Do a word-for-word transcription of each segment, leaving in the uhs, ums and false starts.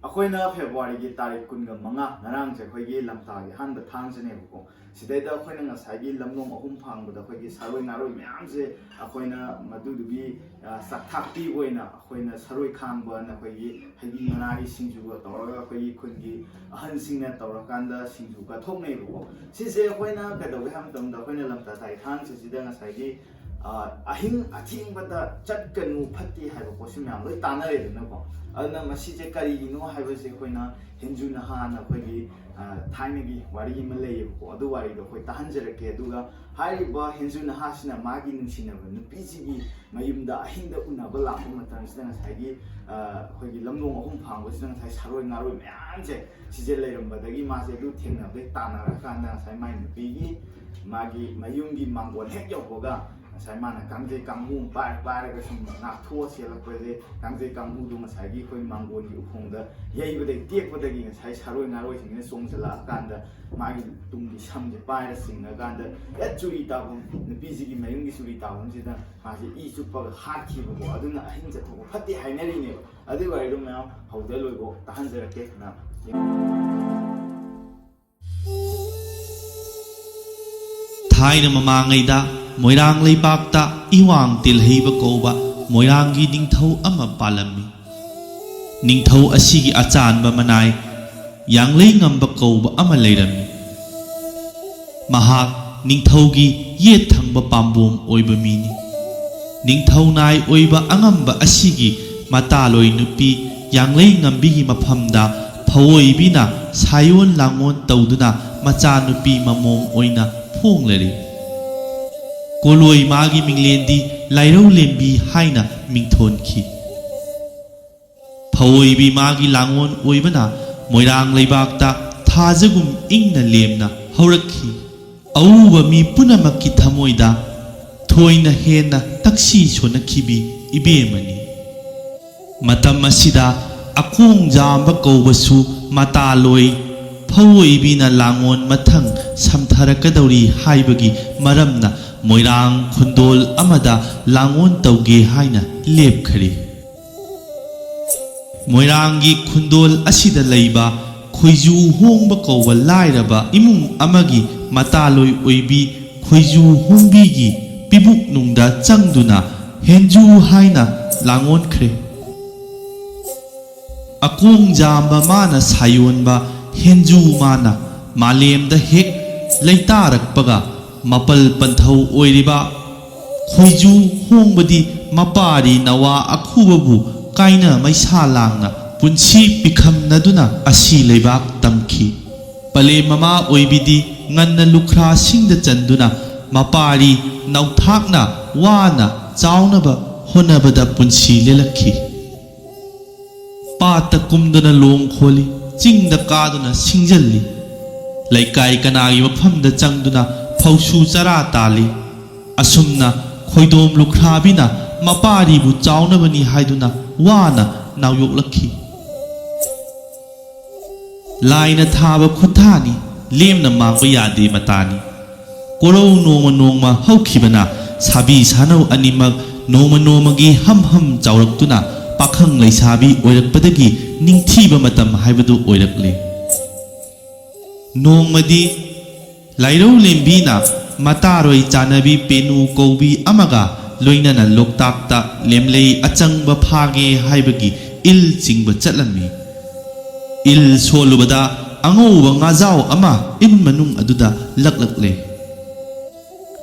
ꯑꯩꯈꯣꯏꯅ ꯐꯦꯕ꯭ꯔꯨꯋꯥꯔꯤꯒꯤ ꯇꯥꯔꯤꯛ ꯀꯨꯟꯒ ꯃꯉꯥ, ꯉꯔꯥꯡꯁꯦ ꯑꯩꯈꯣꯏꯒꯤ ꯂꯝꯇꯥꯒꯤ ꯑꯍꯥꯟꯕ ꯊꯥꯡꯖꯅꯦꯕꯀꯣ꯫ ꯁꯤꯗꯩꯗ ꯑꯩꯈꯣꯏꯅ ꯉꯁꯥꯏꯒꯤ ꯂꯝꯂꯣꯡ ꯑꯍꯨꯝ ꯐꯥꯡꯕꯗ ꯑꯩꯈꯣꯏꯒꯤ ꯁꯥꯔꯣꯏ ꯉꯥꯔꯣꯏ ꯃꯌꯥꯝꯁꯦ ꯑꯩꯈꯣꯏꯅ ꯃꯗꯨꯗꯨꯒꯤ, ꯑ, ꯆꯥꯛꯊꯥꯛꯄꯤꯕ ꯑꯣꯏꯅ ꯑꯩꯈꯣꯏꯅ ꯁꯥꯔꯣꯏ ꯈꯥꯡꯕꯅ ꯑꯩꯈꯣꯏꯒꯤ ꯍꯩꯕꯤ ꯃꯅꯥꯒꯤ ꯁꯤꯡꯖꯨꯒ ꯇꯧꯔꯒ ꯑꯩꯈꯣꯏꯒꯤ ꯈꯨꯟꯒꯤ ꯑꯍꯟꯁꯤꯡꯅ ꯇꯧꯔꯀꯥꯟꯗ ꯁꯤꯡꯖꯨ ꯀꯠꯊꯣꯛꯅꯩꯕꯀꯣ꯫ ꯁꯤꯁꯦ ꯑꯩꯈꯣꯏꯅ ꯀꯩꯗꯧꯒꯦ ꯍꯥꯏꯕ ꯃꯇꯝꯗ ꯑꯩꯈꯣꯏꯅ ꯂꯝꯇꯥ ꯇꯥꯔꯤꯛ ꯊꯥꯡꯖꯁꯤꯗ ꯉꯁꯥꯏꯒꯤ ꯑ, ꯑꯍꯤꯡ ꯑꯊꯦꯡꯕꯗ ꯆꯠꯀꯅꯨ, ꯐꯠꯇꯦ ꯍꯥꯏꯕ ꯄꯣꯠꯁꯤ ꯃꯌꯥꯝ ꯂꯣꯏ ꯇꯥꯟꯅꯔꯦꯗꯅꯀꯣ꯫ ꯑꯗꯨꯅ ꯃꯁꯤꯁꯦ ꯀꯔꯤꯒꯤꯅꯣ ꯍꯥꯏꯕꯁꯦ ꯑꯩꯈꯣꯏꯅ ꯍꯦꯟꯖꯨ ꯅꯍꯥꯅ ꯑꯩꯈꯣꯏꯒꯤ, ꯑ, ꯊꯥꯏꯅꯒꯤ ꯋꯥꯔꯤ ꯑꯃ ꯂꯩꯌꯦꯕꯀꯣ, ꯑꯗꯨ ꯋꯥꯔꯤꯗꯣ ꯑꯩꯈꯣꯏ ꯇꯥꯍꯟꯖꯔꯛꯀꯦ꯫ ꯑꯗꯨꯒ ꯍꯥꯏꯔꯤꯕ ꯍꯦꯟꯖꯨ ꯅꯍꯥꯁꯤꯅ ꯃꯥꯒꯤ ꯅꯨꯡꯁꯤꯅꯕ ꯅꯨꯄꯤꯁꯤꯒꯤ ꯃꯌꯨꯝꯗ ꯑꯍꯤꯡꯗ ꯎꯅꯕ ꯂꯥꯛꯄ ꯃꯇꯝꯁꯤꯗ ꯉꯁꯥꯏꯒꯤ, ꯑ, ꯑꯩꯈꯣꯏꯒꯤ ꯂꯝꯂꯣꯡ ꯑꯍꯨꯝ ꯐꯥꯡꯕꯁꯤꯗ ꯉꯁꯥꯏ ꯁꯥꯔꯣꯏ ꯉꯥꯔꯣꯏ ꯃꯌꯥꯝꯁꯦ ꯁꯤꯁꯦ ꯂꯩꯔꯝꯕꯗꯒꯤ ꯃꯥꯁꯦ ꯑꯗꯨ ꯊꯦꯡꯅꯕꯗꯒꯤ ꯇꯥꯟꯅꯔꯀꯥꯟꯗ ꯉꯁꯥꯏ ꯃꯥꯏ ꯅꯨꯄꯤꯒꯤ ꯃꯥꯒꯤ ꯃꯌꯨꯝꯒꯤ ꯃꯥꯡꯒꯣꯜ ꯍꯦꯛ ꯌꯧꯕꯒ ꯉꯁꯥꯏ ꯃꯥꯅ ꯀꯥꯡꯖꯩ ꯀꯥꯡꯍꯨ ꯑꯃ ꯄꯥꯏꯔ ꯄꯥꯏꯔꯒ ꯁꯨꯝ ꯉꯥꯛꯊꯣꯛꯑ ꯆꯦꯜꯂꯛꯄꯁꯦ, ꯀꯥꯡꯖꯩ ꯀꯥꯡꯍꯨꯗꯣ ꯉꯁꯥꯏꯒꯤ ꯑꯩꯈꯣꯏ ꯃꯥꯡꯒꯣꯜꯒꯤ ꯎꯈꯣꯡꯗ ꯌꯩꯕꯗꯒꯤ ꯇꯦꯛꯄꯗꯒꯤ ꯉꯁꯥꯏ ꯁꯥꯔꯣꯏ ꯉꯥꯔꯣꯏꯁꯤꯡꯁꯤꯅ ꯆꯣꯡꯁꯤꯜꯂꯛꯑꯀꯥꯟꯗ ꯃꯥꯒꯤ ꯇꯨꯡꯒꯤ ꯁꯝꯁꯦ ꯄꯥꯏꯔ ꯆꯤꯡꯉꯀꯥꯟꯗ ꯍꯦꯛ ꯆꯨꯔꯤ ꯇꯥꯐꯝ, ꯅꯨꯄꯤꯁꯤꯒꯤ ꯃꯌꯨꯝꯒꯤ ꯆꯨꯔꯤ ꯇꯥꯐꯝꯁꯤꯗ ꯃꯥꯁꯦ ꯏ ꯆꯨꯞꯄꯒ ꯍꯥꯠꯈꯤꯕꯀꯣ꯫ ꯑꯗꯨꯅ ꯑꯍꯤꯡ ꯆꯠꯊꯣꯛꯄ ꯐꯠꯇꯦ ꯍꯥꯏꯅꯔꯤꯅꯦꯕ꯫ ꯑꯗꯨꯒꯤ ꯋꯥꯔꯤꯗꯣ ꯃꯌꯥꯝ ꯍꯧꯗ ꯂꯣꯏꯕꯧ ꯇꯥꯍꯟꯖꯔꯛꯀꯦ ꯅ ꯊꯥꯏꯅ ꯃꯃꯥꯡꯉꯩꯗ ꯃꯣꯏꯔꯥꯡ ꯂꯩꯕꯥꯛꯇ ꯏꯋꯥꯡ ꯇꯦꯜꯍꯩꯕ ꯀꯧꯕ ꯃꯣꯏꯔꯥꯡꯒꯤ ꯅꯤꯡꯊꯧ ꯑꯃ ꯄꯥꯜꯂꯝꯃꯤ꯫ ꯅꯤꯡꯊꯧ ꯑꯁꯤꯒꯤ ꯑꯆꯥꯟꯕ ꯃꯅꯥꯏ ꯌꯥꯡꯂꯩ ꯉꯝꯕ ꯀꯧꯕ ꯑꯃ ꯂꯩꯔꯝꯃꯤ꯫ ꯃꯍꯥꯛ ꯅꯤꯡꯊꯧꯒꯤ ꯌꯦꯠ ꯊꯪꯕ ꯄꯥꯝꯕꯣꯝ ꯑꯣꯏꯕ ꯃꯤꯅꯤ꯫ ꯅꯤꯡꯊꯧ ꯅꯥꯏ ꯑꯣꯏꯕ ꯑꯉꯝꯕ ꯑꯁꯤꯒꯤ ꯃꯇꯥꯂꯣꯏ ꯅꯨꯄꯤ ꯌꯥꯡꯂꯩ ꯉꯝꯕꯤꯒꯤ ꯃꯐꯝꯗ ꯐꯑꯣꯏꯕꯤꯅ ꯁꯥꯌꯣꯟ ꯂꯥꯡꯉꯣꯟ ꯇꯧꯗꯨꯅ ꯃꯆꯥꯅꯨꯄꯤ ꯃꯃꯣꯝ ꯑꯣꯏꯅ ꯐꯣꯡꯂꯔꯦ꯫ ꯀꯣꯂꯣꯏ ꯃꯥꯒꯤ ꯃꯤꯡꯂꯦꯟꯗꯤ ꯂꯥꯏꯔꯧ ꯂꯦꯝꯕꯤ ꯍꯥꯏꯅ ꯃꯤꯡꯊꯣꯟꯈꯤ꯫ ꯐꯑꯣꯏꯕꯤ ꯃꯥꯒꯤ ꯂꯥꯡꯉꯣꯟ ꯑꯣꯏꯕꯅ ꯃꯣꯏꯔꯥꯡ ꯂꯩꯕꯥꯛꯇ ꯊꯥꯖꯒꯨꯝ ꯏꯪꯅ ꯂꯦꯝꯅ ꯍꯧꯔꯛꯈꯤ꯫ ꯑꯎꯕ ꯃꯤ ꯄꯨꯝꯅꯃꯛꯀꯤ ꯊꯃꯣꯏꯗ ꯊꯣꯏꯅ ꯍꯦꯟꯅ ꯇꯛꯁꯤ ꯁꯣꯟꯅꯈꯤꯕꯤ ꯏꯕꯦꯝꯃꯅꯤ꯫ ꯃꯇꯝ ꯑꯁꯤꯗ ꯑꯀꯣꯡ ꯖꯥꯝꯕ ꯀꯧꯕꯁꯨ ꯃꯇꯥꯂꯣꯏ ꯐꯑꯣꯏꯕꯤꯅ ꯂꯥꯡꯉꯣꯟ ꯃꯊꯪ ꯁꯝꯊꯔꯛꯀꯗꯧꯔꯤ ꯍꯥꯏꯕꯒꯤ ꯃꯔꯝꯅ ꯃꯣꯏꯔꯥꯡ ꯈꯨꯟꯗꯣꯜ ꯑꯃꯗ ꯂꯥꯡꯉꯣꯟ ꯇꯧꯒꯦ ꯍꯥꯏꯅ ꯂꯦꯞꯈ꯭ꯔꯦ꯫ ꯃꯣꯏꯔꯥꯡꯒꯤ ꯈꯨꯟꯗꯣꯜ ꯑꯁꯤꯗ ꯂꯩꯕ ꯈꯣꯏꯖꯨ ꯍꯣꯡꯕ ꯀꯧꯕ ꯂꯥꯏꯔꯕ ꯏꯃꯨꯡ ꯑꯃꯒꯤ ꯃꯇꯥꯂꯣꯏ ꯑꯣꯏꯕꯤ ꯈꯣꯏꯖꯨ ꯍꯣꯡꯕꯤꯒꯤ ꯄꯤꯕꯨꯛꯅꯨꯡꯗ ꯆꯪꯗꯨꯅ ꯍꯦꯟꯖꯨ ꯍꯥꯏꯅ ꯂꯥꯡꯑꯣꯟꯈ꯭ꯔꯦ꯫ ꯑꯀꯣꯡꯖꯥꯝꯕ ꯃꯥꯅ ꯁꯥꯌꯣꯟꯕ ꯍꯦꯟꯖꯨ ꯃꯥꯅ ꯃꯥꯂꯦꯝꯗ ꯍꯦꯛ ꯂꯩꯇꯥꯔꯛꯄꯒ ꯃꯄꯜ ꯄꯟꯊꯧ ꯑꯣꯏꯔꯤꯕ ꯈꯣꯏꯖꯨ ꯍꯣꯡꯕꯗꯤ ꯃꯄꯥꯔꯤ ꯅꯋꯥ ꯑꯈꯨꯕꯕꯨ ꯀꯥꯏꯅ ꯃꯩꯁꯥ ꯂꯥꯡꯅ ꯄꯨꯟꯁꯤ ꯄꯤꯈꯝꯅꯗꯨꯅ ꯑꯁꯤ ꯂꯩꯕꯥꯛ ꯇꯝꯈꯤ꯫ ꯄꯂꯦꯝ ꯃꯃꯥ ꯑꯣꯏꯕꯤꯗꯤ ꯉꯟꯅ ꯂꯨꯈ꯭ꯔꯥꯁꯤꯡꯗ ꯆꯟꯗꯨꯅ ꯃꯄꯥꯔꯤ ꯅꯧꯊꯥꯛꯅ ꯋꯥꯅ ꯆꯥꯎꯅꯕ ꯍꯣꯠꯅꯕꯗ ꯄꯨꯟꯁꯤ ꯂꯦꯜꯂꯛꯈꯤ꯫ ꯄꯥꯠꯇ ꯀꯨꯝꯗꯨꯅ ꯂꯣꯡ ꯈꯣꯜꯂꯤ, ꯆꯤꯡꯗ ꯀꯥꯗꯨꯅ ꯁꯤꯡꯖꯜꯂꯤ, ꯂꯩꯀꯥꯏ ꯀꯅꯥꯒꯤ ꯃꯐꯝꯗ ꯆꯪꯗꯨꯅ ꯐꯧꯁꯨ ꯆꯔꯥ ꯇꯥꯜꯂꯤ꯫ ꯑꯁꯨꯝꯅ ꯈꯣꯏꯗꯣꯝ ꯂꯨꯈ꯭ꯔꯥꯕꯤꯅ ꯃꯄꯥꯔꯤꯕꯨ ꯆꯥꯎꯅꯕꯅꯤ ꯍꯥꯏꯗꯨꯅ ꯋꯥꯅ ꯅꯥꯎꯌꯣꯛꯂꯛꯈꯤ꯫ ꯂꯥꯏꯅ ꯊꯥꯕ ꯈꯨꯠꯊꯥꯅꯤ, ꯂꯦꯝꯅ ꯃꯥꯡꯕ ꯌꯥꯗꯦ ꯃꯇꯥꯅꯤ꯫ ꯀꯣꯔꯧ ꯅꯣꯡꯃ ꯅꯣꯡꯃ ꯍꯧꯈꯤꯕꯅ ꯁꯥꯕꯤ ꯁꯥꯅꯧ ꯑꯅꯤꯃꯛ ꯅꯣꯡꯃ ꯅꯣꯡꯃꯒꯤ ꯍꯝ ꯍꯝ ꯆꯥꯎꯔꯛꯇꯨꯅ ꯄꯥꯈꯪ ꯂꯩꯁꯥꯕꯤ ꯑꯣꯏꯔꯛꯄꯗꯒꯤ ꯅꯤꯡꯊꯤꯕ ꯃꯇꯝ ꯍꯥꯏꯕꯗꯨ ꯑꯣꯏꯔꯛꯂꯦ꯫ ꯅꯣꯡꯃꯗꯤ ꯂꯥꯏꯔꯧ ꯂꯦꯝꯕꯤꯅ ꯃꯇꯥꯔꯣꯏ ꯆꯥꯅꯕꯤ ꯄꯦꯅꯨ ꯀꯧꯕꯤ ꯑꯃꯒ ꯂꯣꯏꯅꯅ ꯂꯣꯛꯇꯥꯛꯇ ꯂꯦꯝꯂꯩ ꯑꯆꯪꯕ ꯐꯥꯒꯦ ꯍꯥꯏꯕꯒꯤ ꯏꯜ ꯆꯤꯡꯕ ꯆꯠꯂꯝꯃꯤ꯫ ꯏꯜ ꯁꯣꯜꯂꯨꯕꯗ ꯑꯉꯧꯕ ꯉꯥꯖꯥꯎ ꯑꯃ ꯏꯟ ꯃꯅꯨꯡ ꯑꯗꯨꯗ ꯂꯛꯂꯛꯂꯦ꯫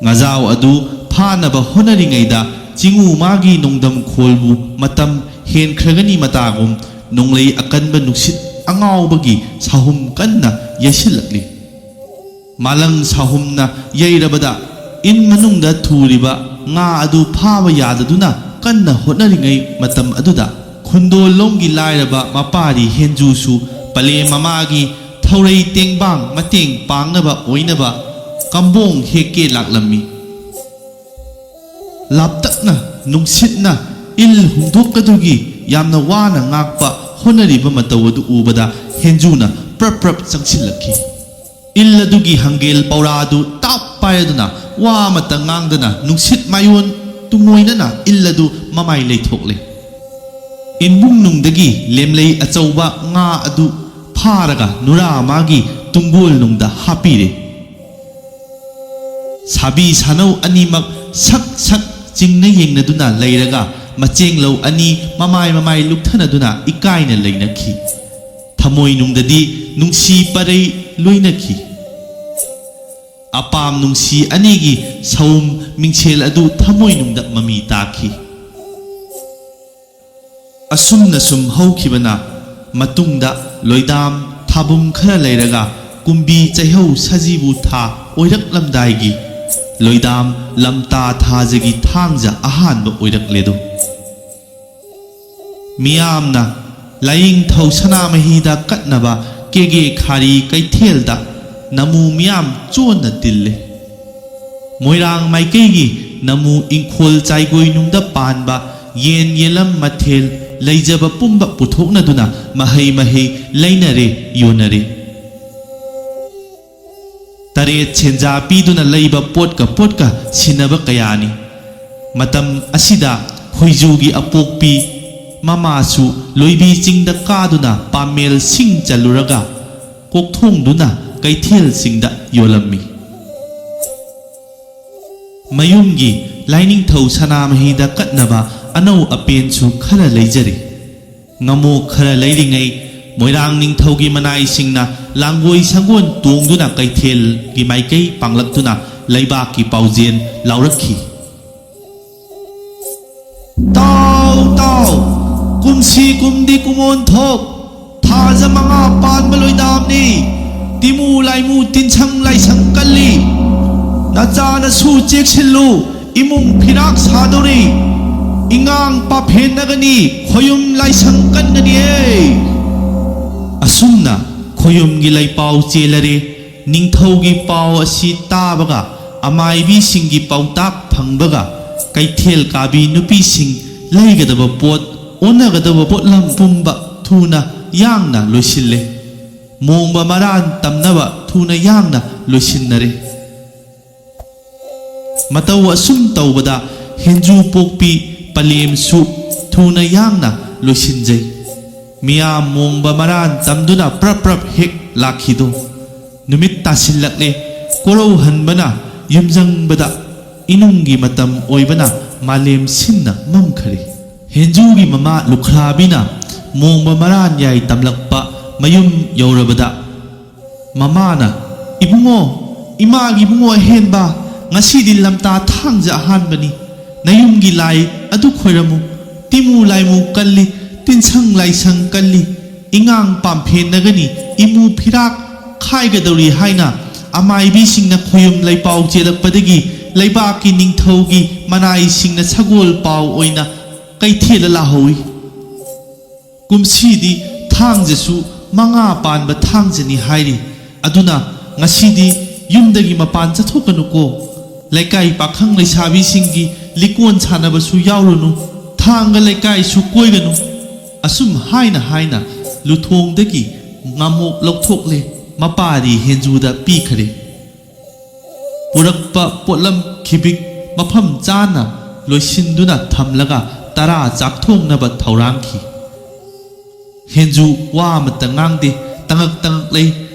ꯉꯥꯖꯥꯎ ꯑꯗꯨ ꯐꯥꯅꯕ ꯍꯣꯠꯅꯔꯤꯉꯩꯗ ꯆꯤꯉꯨ ꯃꯥꯒꯤ ꯅꯣꯡꯗꯝ ꯈꯣꯜꯕꯨ ꯃꯇꯝ ꯍꯦꯟꯈ꯭ꯔꯒꯅꯤ ꯃꯇꯥꯒꯨꯝ ꯅꯣꯡꯂꯩ ꯑꯀꯟꯕ ꯅꯨꯡꯁꯤꯠ ꯑꯉꯥꯎꯕꯒꯤ ꯁꯥꯍꯨꯝ ꯀꯟꯅ ꯌꯩꯁꯤꯜꯂꯛꯂꯤ꯫ ꯃꯥꯂꯪ ꯁꯥꯍꯨꯝꯅ ꯌꯩꯔꯕꯗ ꯏꯟ ꯃꯅꯨꯡꯗ ꯊꯨꯔꯤꯕ ꯉꯥ ꯑꯗꯨ ꯐꯥꯕ ꯌꯥꯗꯗꯨꯅ ꯀꯟꯅ ꯍꯣꯠꯅꯔꯤꯉꯩ ꯃꯇꯝ ꯑꯗꯨꯗ ꯈꯨꯟꯗꯣꯜꯂꯣꯝꯒꯤ ꯂꯥꯏꯔꯕ ꯃꯄꯥꯔꯤ ꯍꯦꯟꯖꯨꯁꯨ ꯄꯂꯦꯝ ꯃꯃꯥꯒꯤ ꯊꯧꯔꯩ ꯇꯦꯡꯕꯥꯡ ꯃꯇꯦꯡ ꯄꯥꯡꯅꯕ ꯑꯣꯏꯅꯕ ꯀꯝꯕꯣꯡ ꯍꯦꯛꯀꯦ ꯂꯥꯛꯂꯝꯃꯤ꯫ ꯂꯥꯞꯇꯛꯅ ꯅꯨꯡꯁꯤꯠꯅ ꯏꯜ ꯍꯨꯝꯗꯣꯛꯀꯗꯨꯒꯤ ꯌꯥꯝꯅ ꯋꯥꯅ ꯉꯥꯛꯄ ꯍꯣꯠꯅꯔꯤꯕ ꯃꯇꯧ ꯑꯗꯨ ꯎꯕꯗ ꯍꯦꯟꯖꯨꯅ ꯄ꯭ꯔꯞ ꯄ꯭ꯔꯞ ꯆꯪꯁꯤꯜꯂꯛꯈꯤ꯫ ꯏꯜ ꯑꯗꯨꯒꯤ ꯍꯪꯒꯦꯜ ꯄꯧꯔꯥ ꯑꯗꯨ ꯇꯥꯞ ꯄꯥꯏꯔꯗꯨꯅ ꯋꯥ ꯑꯃꯠꯇ ꯉꯥꯡꯗꯅ ꯅꯨꯡꯁꯤꯠ ꯃꯥꯏꯑꯣꯟ ꯇꯨꯡꯑꯣꯏꯅꯅ ꯏꯜ ꯑꯗꯨ ꯃꯃꯥꯏ ꯂꯩꯊꯣꯛꯂꯦ꯫ ꯏꯟꯕꯨꯡꯅꯨꯡꯗꯒꯤ ꯂꯦꯝꯂꯩ ꯑꯆꯧꯕ ꯉꯥ ꯑꯗꯨ ꯐꯥꯔꯒ ꯅꯨꯔꯥ ꯃꯥꯒꯤ ꯇꯨꯡꯒꯣꯜꯅꯨꯡꯗ ꯍꯥꯞꯄꯤꯔꯦ꯫ ꯁꯥꯕꯤ ꯁꯥꯅꯧ ꯑꯅꯤꯃꯛ ꯁꯛ ꯁꯛ ꯆꯤꯡꯅ ꯌꯦꯡꯅꯗꯨꯅ ꯂꯩꯔꯒ ꯃꯆꯦꯡꯂꯧ ꯑꯅꯤ ꯃꯃꯥꯏ ꯃꯃꯥꯏ ꯂꯨꯞꯊꯅꯗꯨꯅ ꯏꯀꯥꯏꯅ ꯂꯩꯅꯈꯤ꯫ ꯊꯃꯣꯏꯅꯨꯡꯗꯗꯤ ꯅꯨꯡꯁꯤ ꯄꯔꯩ ꯂꯣꯏꯅꯈꯤ꯫ ꯑꯄꯥꯝ ꯅꯨꯡꯁꯤ ꯑꯅꯤꯒꯤ ꯁꯥꯎꯝ ꯃꯤꯡꯁꯦꯜ ꯑꯗꯨ ꯊꯃꯣꯏꯅꯨꯡꯗ ꯃꯃꯤ ꯇꯥꯈꯤ꯫ ꯑꯁꯨꯝꯅ ꯁꯨꯝ ꯍꯧꯈꯤꯕꯅ ꯃꯇꯨꯡꯗ ꯂꯣꯏꯗꯥꯝ ꯊꯥꯕꯨꯝ ꯈꯔ ꯂꯩꯔꯒ ꯀꯨꯝꯕꯤ ꯆꯩꯍꯧ ꯁꯖꯤꯕꯨ ꯊꯥ ꯑꯣꯏꯔꯛꯂꯝꯗꯥꯏꯒꯤ ꯂꯣꯏꯗꯥꯝ ꯂꯝꯇꯥ ꯊꯥꯖꯒꯤ ꯊꯥꯡꯖ ꯑꯍꯥꯟꯕ ꯑꯣꯏꯔꯛꯂꯦꯗꯣ꯫ ꯃꯤꯌꯥꯝꯅ ꯂꯥꯏꯅꯤꯡꯊꯧ ꯁꯅꯥꯃꯍꯤꯗ ꯀꯠꯅꯕ ꯀꯦꯒꯦ ꯈꯥꯔꯤ ꯀꯩꯊꯦꯜꯗ ꯅꯃꯨ ꯃꯤꯌꯥꯝ ꯆꯣꯟꯅ ꯇꯤꯜꯂꯦ꯫ ꯃꯣꯏꯔꯥꯡ ꯃꯥꯏꯀꯩꯒꯤ ꯅꯃꯨ ꯏꯪꯈꯣꯜ ꯆꯥꯏꯒꯣꯏꯅꯨꯡꯗ ꯄꯥꯟꯕ ꯌꯦꯟ ꯌꯦꯂꯝ ꯃꯊꯦꯜ ꯂꯩꯖꯕ ꯄꯨꯝꯕ ꯄꯨꯊꯣꯛꯅꯗꯨꯅ ꯃꯍꯩ ꯃꯍꯩ ꯂꯩꯅꯔꯦ, ꯌꯣꯟꯅꯔꯦ꯫ ꯇꯔꯦꯠ ꯁꯦꯟꯖꯥ ꯄꯤꯗꯨꯅ ꯂꯩꯕ ꯄꯣꯠꯀ ꯄꯣꯠꯀ ꯁꯤꯟꯅꯕ ꯀꯌꯥꯅꯤ꯫ ꯃꯇꯝ ꯑꯁꯤꯗ ꯈꯣꯏꯖꯨꯒꯤ ꯑꯄꯣꯛꯄꯤ ꯃꯃꯥꯁꯨ ꯂꯣꯏꯕꯤ ꯆꯤꯡꯗ ꯀꯥꯗꯨꯅ ꯄꯥꯃꯦꯜ ꯁꯤꯡ ꯆꯜꯂꯨꯔꯒ ꯀꯣꯛꯊꯣꯡꯗꯨꯅ ꯀꯩꯊꯦꯜꯁꯤꯡꯗ ꯌꯣꯜꯂꯝꯃꯤ꯫ ꯃꯌꯨꯝꯒꯤ ꯂꯥꯏꯅꯤꯡꯊꯧ ꯁꯅꯥꯃꯍꯤꯗ ꯀꯠꯅꯕ ꯑꯅꯧ ꯑꯄꯦꯟꯁꯨ ꯈꯔ ꯂꯩꯖꯔꯤ꯫ ꯉꯃꯣꯛ ꯈꯔ ꯂꯩꯔꯤꯉꯩ ꯃꯣꯏꯔꯥꯡ ꯅꯤꯡꯊꯧꯒꯤ ꯃꯅꯥꯏꯁꯤꯡꯅ ꯂꯥꯡꯒꯣꯏ ꯁꯪꯒꯣꯟ ꯇꯣꯡꯗꯨꯅ ꯀꯩꯊꯦꯜꯒꯤ ꯃꯥꯏꯀꯩ ꯄꯥꯡꯂꯛꯇꯨꯅ ꯂꯩꯕꯥꯛꯀꯤ ꯄꯥꯎꯖꯦꯜ ꯂꯥꯎꯔꯛꯈꯤ꯫ ꯇꯥꯎ, ꯇꯥꯎ, ꯀꯨꯝꯁꯤ ꯀꯨꯝꯗꯤ ꯀꯨꯃꯣꯟ ꯊꯣꯛ, ꯊꯥꯖ ꯃꯉꯥ ꯄꯥꯟꯕ ꯂꯣꯏꯗꯥꯝꯅꯤ꯫ ꯇꯤꯃꯨ ꯂꯥꯏꯃꯨ ꯇꯤꯟꯁꯪ ꯂꯥꯏꯁꯪ ꯀꯜꯂꯤ꯫ ꯅꯆꯥꯅꯁꯨ ꯆꯦꯛꯁꯤꯜꯂꯨ, ꯏꯃꯨꯡ ꯐꯤꯔꯥꯛ ꯁꯥꯗꯧꯔꯤ꯫ ꯏꯉꯥꯡ ꯄꯥꯐꯦꯟꯅꯒꯅꯤ, ꯈꯣꯌꯨꯝ ꯂꯥꯏꯁꯪ ꯀꯟꯒꯅꯤꯌꯦ꯫ ꯑꯁꯨꯝꯅ ꯈꯣꯌꯨꯝꯒꯤ ꯂꯩꯄꯥꯎ ꯆꯦꯜꯂꯔꯦ꯫ ꯅꯤꯡꯊꯧꯒꯤ ꯄꯥꯎ ꯑꯁꯤ ꯇꯥꯕꯒ ꯑꯃꯥꯏꯕꯤꯁꯤꯡꯒꯤ ꯄꯥꯎꯇꯥꯛ ꯐꯪꯕꯒ ꯀꯩꯊꯦꯜ ꯀꯥꯕꯤ ꯅꯨꯄꯤꯁꯤꯡ ꯂꯩꯒꯗꯕ ꯄꯣꯠ, ꯑꯣꯟꯅꯒꯗꯕ ꯄꯣꯠꯂꯝ ꯄꯨꯝꯕ ꯊꯨꯅ ꯌꯥꯡꯅ ꯂꯣꯏꯁꯤꯜꯂꯦ꯫ ꯃꯣꯡꯕ ꯃꯔꯥꯟ ꯇꯝꯅꯕ ꯊꯨꯅ ꯌꯥꯡꯅ ꯂꯣꯏꯁꯤꯟꯅꯔꯦ꯫ ꯃꯇꯧ ꯑꯁꯨꯝ ꯇꯧꯕꯗ ꯍꯦꯟꯖꯨ ꯄꯣꯛꯄꯤ ꯄꯂꯦꯝꯁꯨ ꯊꯨꯅ ꯌꯥꯡꯅ ꯂꯣꯏꯁꯤꯟꯖꯩ꯫ ꯃꯤꯌꯥꯝ ꯃꯣꯡꯕ ꯃꯔꯥꯟ ꯇꯝꯗꯨꯅ ꯄ꯭ꯔꯞ ꯄ꯭ꯔꯞ ꯍꯦꯛ ꯂꯥꯛꯈꯤꯗꯣ꯫ ꯅꯨꯃꯤꯠ ꯇꯥꯁꯤꯜꯂꯛꯂꯦ꯫ ꯀꯣꯔꯧꯍꯟꯕꯅ ꯌꯨꯝꯖꯪꯕꯗ ꯏꯅꯨꯡꯒꯤ ꯃꯇꯝ ꯑꯣꯏꯕꯅ ꯃꯥꯂꯦꯝ ꯁꯤꯟꯅ ꯃꯝꯈꯔꯦ꯫ ꯍꯦꯟꯖꯨꯒꯤ ꯃꯃꯥ ꯂꯨꯈ꯭ꯔꯥꯕꯤꯅ ꯃꯣꯡꯕ ꯃꯔꯥꯟ ꯌꯥꯏ ꯇꯝꯂꯛꯄ ꯃꯌꯨꯝ ꯌꯧꯔꯕꯗ ꯃꯃꯥꯅ, "ꯏꯕꯨꯡꯉꯣ, ꯏꯃꯥꯒꯤ ꯏꯕꯨꯡꯉꯣ ꯑꯍꯦꯟꯕ, ꯉꯁꯤꯗꯤ ꯂꯝꯇꯥ ꯊꯥꯡꯖ ꯑꯍꯥꯟꯕꯅꯤ꯫ ꯅꯌꯨꯝꯒꯤ ꯂꯥꯏ ꯑꯗꯨ ꯈꯣꯏꯔꯝꯃꯨ꯫ ꯇꯤꯃꯨ ꯂꯥꯏꯃꯨ ꯀꯜꯂꯤ, ꯇꯤꯟꯁꯪ ꯂꯥꯏꯁꯪ ꯀꯜꯂꯤ, ꯏꯉꯥꯡ ꯄꯥꯝꯐꯦꯟꯅꯒꯅꯤ, ꯏꯃꯨ ꯐꯤꯔꯥꯛ ꯈꯥꯏꯒꯗꯧꯔꯤ" ꯍꯥꯏꯅ ꯑꯃꯥꯏꯕꯤꯁꯤꯡꯅ ꯈꯣꯌꯨꯝ ꯂꯩꯄꯥꯎ ꯆꯦꯜꯂꯛꯄꯗꯒꯤ ꯂꯩꯕꯥꯛꯀꯤ ꯅꯤꯡꯊꯧꯒꯤ ꯃꯅꯥꯏꯁꯤꯡꯅ ꯁꯒꯣꯜ ꯄꯥꯎ ꯑꯣꯏꯅ ꯀꯩꯊꯦꯜꯗ ꯂꯥꯛꯍꯧꯏ꯫ ꯀꯨꯝꯁꯤꯗꯤ ꯊꯥꯡꯖꯁꯨ ꯃꯉꯥ ꯄꯥꯟꯕ ꯊꯥꯡꯖꯅꯤ ꯍꯥꯏꯔꯤ꯫ ꯑꯗꯨꯅ ꯉꯁꯤꯗꯤ ꯌꯨꯝꯗꯒꯤ ꯃꯄꯥꯟ ꯆꯠꯊꯣꯛꯀꯅꯨꯀꯣ꯫ ꯂꯩꯀꯥꯏ ꯄꯥꯈꯪ ꯂꯩꯁꯥꯕꯤꯁꯤꯡꯒꯤ ꯂꯤꯀꯣꯟ ꯁꯥꯟꯅꯕꯁꯨ ꯌꯥꯎꯔꯨꯅꯨ꯫ ꯊꯥꯡꯒ ꯂꯩꯀꯥꯏꯁꯨ ꯀꯣꯏꯒꯅꯨ꯫ ꯑꯁꯨꯝ ꯍꯥꯏꯅ ꯍꯥꯏꯅ ꯂꯨꯊꯣꯡꯗꯒꯤ ꯉꯥꯃꯣꯛ ꯂꯧꯊꯣꯛꯂꯦ, ꯃꯄꯥꯗꯤ ꯍꯦꯟꯖꯨꯗ ꯄꯤꯈꯔꯦ꯫ ꯄꯨꯔꯛꯄ ꯄꯣꯠꯂꯝ ꯈꯤꯕꯤꯛ ꯃꯐꯝ ꯆꯥꯅ ꯂꯣꯏꯁꯤꯟꯗꯨꯅ ꯊꯝꯂꯒ ꯇꯔꯥ ꯆꯥꯛꯊꯣꯡꯅꯕ ꯊꯧꯔꯥꯡꯈꯤ꯫ ꯍꯦꯟꯖꯨ ꯋꯥ ꯑꯃꯠꯇ ꯉꯥꯡꯗꯦ, ꯇꯉꯛ ꯇꯉꯛ ꯂꯩ꯫